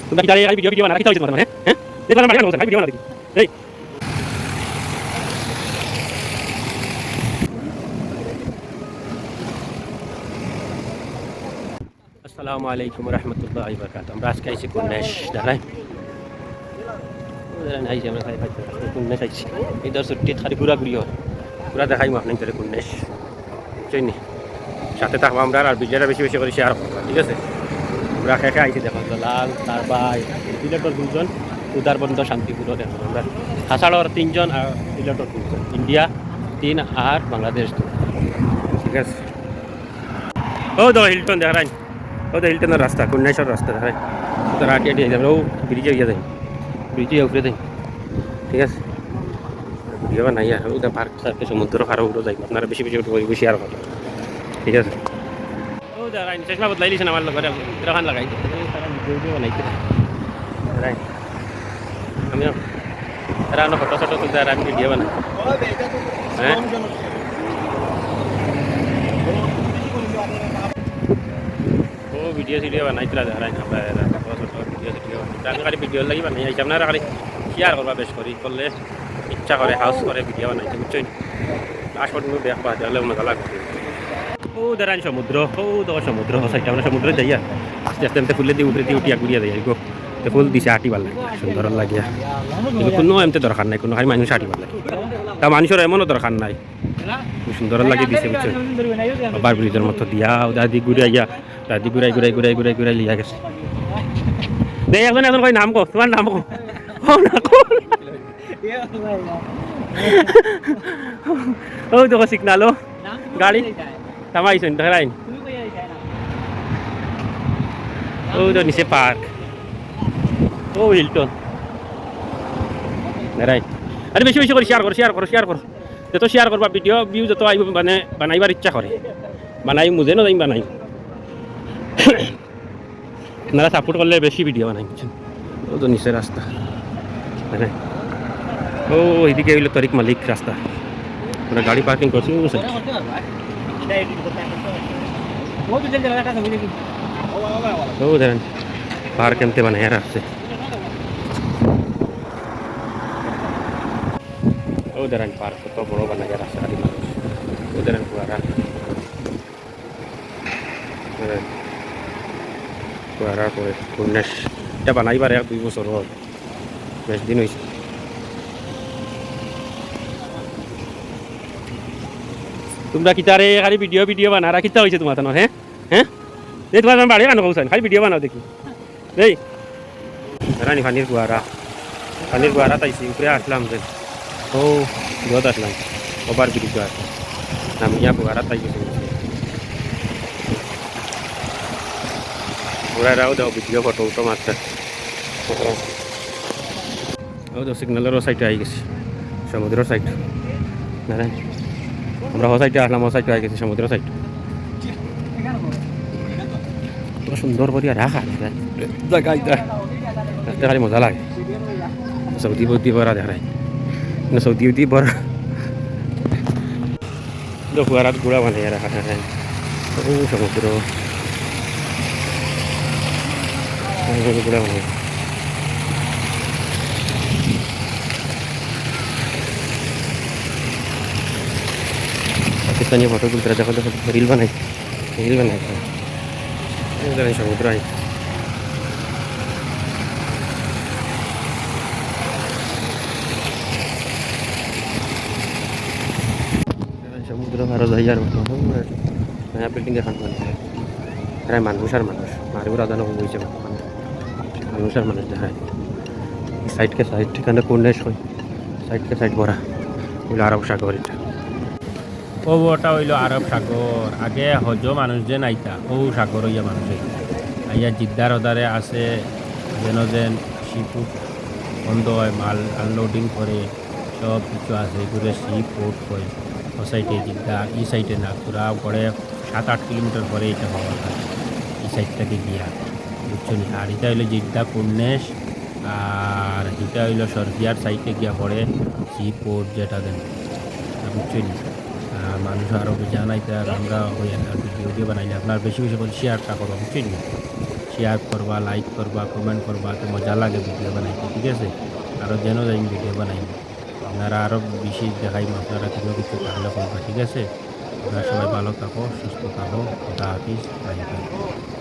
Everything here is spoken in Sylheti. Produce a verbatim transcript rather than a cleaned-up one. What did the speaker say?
তোমরা কিতা রে, খালি ভিডিও, ভিডিও বানাও, কিতা অইছে তোমার, হ্যাঁ? হ্যাঁ? দেখো না, বাড়ি গান বলছেন, খালি ভিডিও বানাও দেখি। এই। আসসালামু আলাইকুম ওয়া রাহমাতুল্লাহি ওয়া বারাকাতুহু। আমরা আজকে আইছি কুন্নেশ, দেখাই। দেখাই, আইছি আমরা খালি খাইতে। কুন্নেশ আইছি। এই ধর ছুটিত খালি ঘুরাঘুরি হয়। ঘুরা দেখাইমু আপনাইনতরে কুন্নেশ। বুঝছইন নি? সাথে থাকবা আমরার, আর ভিডিওটা বেশি বেশি করি শেয়ার করবা, ঠিক আছে? আমরা কে কে আইছি দেখো, দুলাল, তার ভাই, সিলেটর দুইজন, উদারবন্দ শান্তিপুরর একজন। আমরা কাছাড়র তিনজন আর সিলেটর দুইজন, ইন্ডিয়া তিন আর বাংলাদেশ দুই, ঠিক আছে? ও দেখো হিলটন দেখাইন, ও তো হিলটনর রাস্তা, কুন্নেশর রাস্তা দেখাইন। তো আটি আটি যাইমু, ও ব্রিজে গিয়া যাইমু, ব্রিজে উপরে যাইমু, ঠিক আছে? ভিডিও বানাই আর ওটা পার্ক সাথে সমুদ্র পাড়র উপরে যাইমু, আপনারা বেশি বেশি করে শেয়ার করবা, ঠিক আছে? ও দাঁড়াইন, চশমা বদলাইলিছেন আমার লগে, এরকম লাগাই। তারা ভিডিও ভিডিও বানাইতে। দাঁড়াইন। আমিও তারা আমরা ফটো ফটো তুলতে আর আমি ভিডিও বানাই। হ্যাঁ? ও ভিডিও সিডিও বানাইতরা দেখাইন আমরা এরা, ফটো ফটো ভিডিও সিডিও বানাই। আমি খালি ভিডিও লাগি বানাই, আইছি আপনারা খালি শেয়ার করবা বেশ করি, করলে ইচ্ছা করে, হাউস করে ভিডিও বানাইতে, বুঝছইন? লাস্ট পর্যন্ত দেখবা, তাহলে মজা লাগবে। ও দাঁড়াইন সমুদ্র, ও দেখো সমুদ্র, ও সাইডে আমরা সমুদ্র যাইয়া আস্তে আস্তে এমতে ফুলে দিয়ে উপরে দিয়ে উঠিয়া ঘুরিয়া যাই গো। তো ফুল দিছে আটিবার লাগে, সুন্দর লাগিয়া। কিন্তু কোনো এমতে দরকার নাই, কোনো খালি মানুষ আটিবার লাগে। তা মানুষর এমনও দরকার নাই, খুব সুন্দর লাগি দিছে, বুঝছো? আবার ব্রিজর মতো দিয়া, ও দাদি ঘুরে আইয়া, দাদি ঘুরাই ঘুরাই ঘুরাই ঘুরাই ঘুরাই লিয়া গেছে। দেখ একজন একজন কই নাম কো, তোমার নাম কো? ও না কো। ও দেখো সিগনাল, ও গাড়ি থামাইছইন, দাঁড়াইন। ও তো নিচে পার্ক, ও হিলটন, দাঁড়াইন। আরে বেশি বেশি করে শেয়ার করো, শেয়ার করো, শেয়ার করো। যত শেয়ার করবা ভিডিও ভিউ যত আইব, মানে বানাইবার ইচ্ছা করে, বানাই মুজে না যাই বানাই। আপনারা সাপোর্ট করলে বেশি ভিডিও বানাই, বুঝছেন? ও তো নিচে রাস্তা, মানে ও এইদিকে হইলো তরিক মালিক রাস্তা, আমরা গাড়ি পার্কিং করছি ও সাইড। ও দেখেন পার্ক এমতে বানাইয়া রাখছে। ও দেখেন পার্ক কত বড় বানাইয়া রাখছে, খালি মানুষ। ও দেখেন ফুয়ারা, দেখেন ফুয়ারার পরে কুন্নেশ। এটা বানাইবার এক দুই বছর হয়, বেশ দিন হইছে। তোমরা কিতারে খালি ভিডিও ভিডিও বানারা, কিতা হইছে তোমার, হ্যাঁ? হ্যাঁ? এই তোমার বাড়ি কানো কৌশল, খালি ভিডিও বানাও দেখি। এই, রানি পানির ফুয়ারা, পানির ফুয়ারা তাইছি, উপরে আসলাম যে, ও, বিপদ আসলাম, ওভার ব্রিজ আসলাম, নামিয়া ফুয়ারা তাই গেছে। ওরা এরাও দাও ভিডিও ফটো উটো মারতে। ও তো সিগনালর ও সাইডে আই গেছি, সমুদ্র সাইড। না রে, আমরা ও সাইডে আসলাম, ও সাইডে আই গেছি সমুদ্র সাইড। কত সুন্দর করিয়া রাখা আছে জায়গা এটা। দেখতে খালি মজা লাগে। সৌদি বৌদি ভরা দেখা নাই, না সৌদি উদি ভরা। তো ফুয়ারাত গুড়া বানাইয়া রাখা থাকে। ও সমুদ্র। সমুদ্র গুড়া বানাই। পাকিস্তানি ফটো তুলতে দেখো, দেখো, রিল বানাই, রিল বানাই। এই দেখেন সমুদ্র আই। সমুদ্র পারো যাই আর মতো। নয়া বিল্ডিং এখন বানায়। এরা মানুষ আর মানুষ। মারিবর আদান হইছে বর্তমানে। মানুষ আর মানুষ দেখায়। সাইডকে সাইড, এখানে কোন দেশ হয়? সাইডকে সাইড ভরা। ওইলো আরব সাগর এটা। ও ওটা হইলো আরব সাগর। আগে হজ মানুষ যেন আইতা, ও সাগর হইয়া মানুষ আইতা। আইয়া জিদ্দার ওদারে আছে, যেন যেন সি ফুড বন্ধ হয়, মাল আনলোডিং করে, সব কিছু আছে। এগুলো সি পোর্ট কয়, ও সাইডে জিদ্দা, ই সাইডে না, পুরা করে সাত আট কিলোমিটার পরে এটা পাওয়া যায়, এই সাইডটাকে গিয়া, বুঝছো নি? আর এটা হইলো জিদ্দা কুর্নেশ, আর এটা হইলো শরকিয়ার সাইডে গিয়া পড়ে সি পোর্ট যেটা দেন, বুঝছো নি? আর মানুষ আরও জানাইতে আর আমরা ওই একটা ভিডিও দিয়ে বানাইলে আপনার বেশি বেশি করে শেয়ারটা করো, বুঝছো নি? শেয়ার করবা, লাইক করবা, কমেন্ট করবা, তো মজা লাগে ভিডিও বানাইতে, ঠিক আছে? আরও যেন যাই ভিডিও বানাই, আপনারা আরও বেশি দেখাইমু, আপনারা কোনো কিছু তাহলে করবা, ঠিক আছে? আপনারা সবাই ভালো থাকো, সুস্থ থাকো, খুদা হাফিজ, বাই বাই।